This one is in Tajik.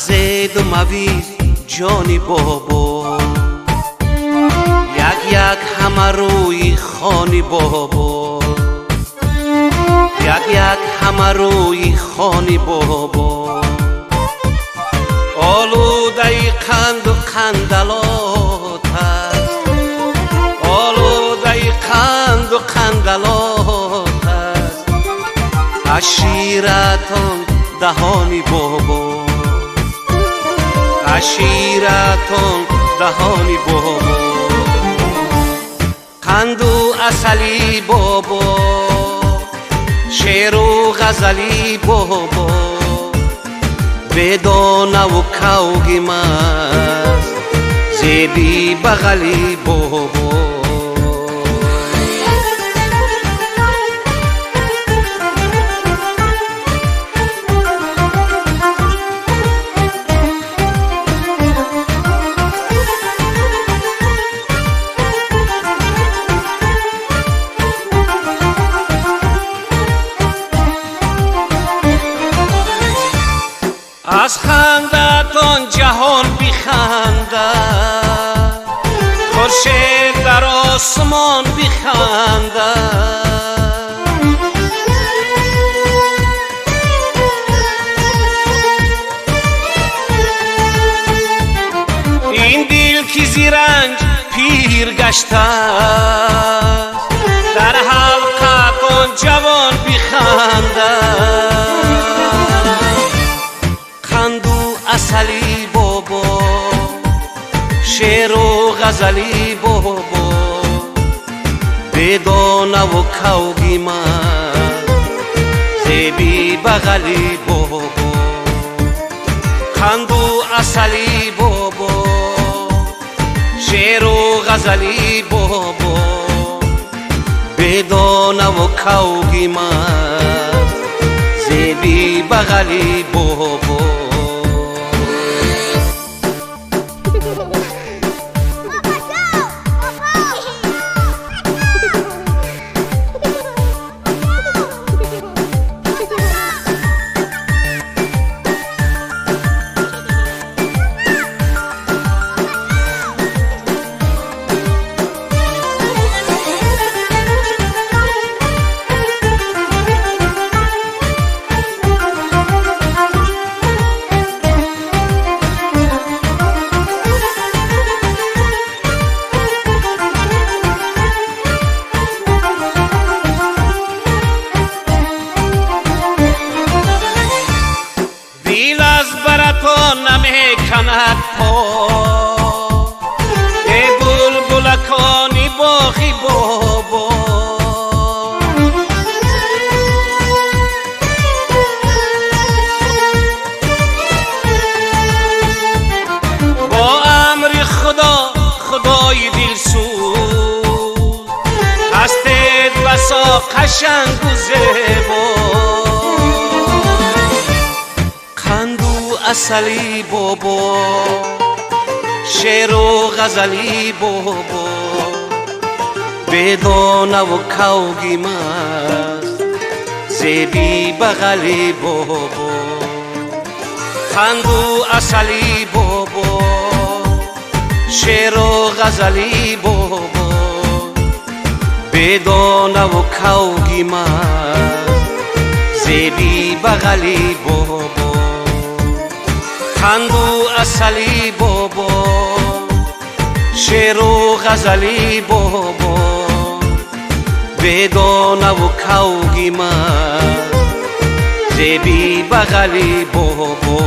Зеду мавиз ҷони бобо, як як ҳама рӯи хони бобо, як як ҳама рӯи хони бобо. Олудаи қанду қандалот аст, олудаи қанду қандалот аст. Аширатон даҳони бобо, аширатон даҳони бобо. Қанду асали бобо, шеру ғазали бобо, бедонаву кавгимаст зеби бағали бобо. Аз хандатон ҷаҳон бихандад, хуршед дар осмон бихандад. Ин дил ки зи ранҷ пир гаштааст, дар ҳалқатон ҷавон бихандад. Қанду асали бобо, шеру ғазали бобо, бедонаву кавгимаст зеби бағали бобо. Қанду асали бобо, шеру ғазали бобо, бедонаву кавгимаст зеби бағали бобо. Дил аз баратон намеканад по, э булбулакони боғи бобо. Бо амри худо, худои дилсӯз, ҳастед басо қашангу зебо. Қанду асали бобо, шеру ғазали бобо, бедонаву кавгимаст зеби бағали бобо. Қанду асали бобо, шеру ғазали бобо, бедонаву кавгимаст зеби бағали бобо. Қанду асали бобо, шеру ғазали бобо, бедонаву кавгимаст зеби бағали бобо.